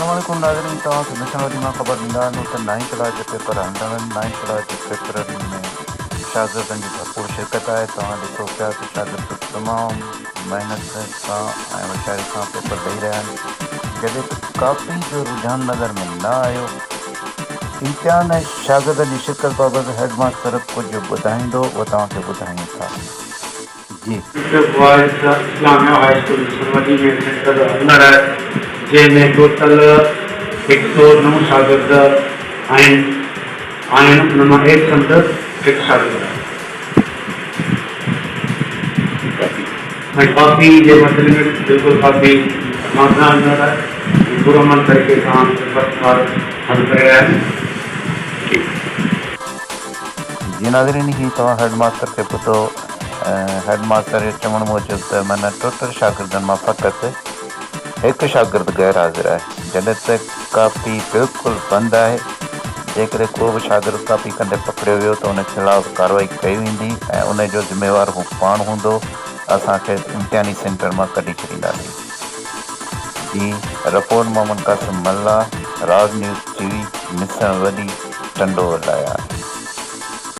السلام عليڪم ناظرين توهان کي مسڻ وڏي مان خبر ڏيندا هلون ته نائين ڪلاس جا پيپر هلندڙ آهن نائين ڪلاس جي پيپرن ۾ شاگردن جي ڀرپور شرڪت آهي توهان ڏسو پيا ته شاگرد تمام محنت سان ۽ هوشياري سان پيپر ڏئي رهيا آهن جڏهن ته ڪاپي جو رجحان نظر ۾ نه آيو امتحان ۽ شاگردن جي شرڪت بابت هيڊ ماستر ڪجهه ٻڌائيندو اهو توهان کي ٻڌايون ٿا جي. District boys Islamia high school Misar Wadi ۾ centre هلندڙ آهي جنهن ۾ ٽوٽل 109 شاگرد آهن آهن ان مان ايبسنٽ هڪ شاگرد آهي ۽ ڪاپي جي مسئلي ۾ بلڪل ڪاپي اسان وٽ نه هلندڙ آهي ۽ پرامن طريقي سان فرسٽ ڪلاس حل ڪري رهيا آهن. جي ناظرين هي توهان هيڊ ماستر کي ٻڌو ۽ هيڊ ماستر جو چوڻ موجب ته معنيٰ ٽوٽل شاگردن مان فقط هڪ شاگرد غير حاضر آهي جڏهن ته ڪاپي بلڪل بند آهي جيڪڏهن ڪو به شاگرد ڪاپي ڪندي پڪڙيو ويو ته ان خلاف ڪارروائي ڪئي ويندي ۽ ان جو ذميوار هو پاڻ هوندو اسان کيس امتحاني سينٽر مان ڪڍي ڇڏينداسين جي report Muhammad Qasim Mallah Raz news T V Misar Wadi Tando Allahyar.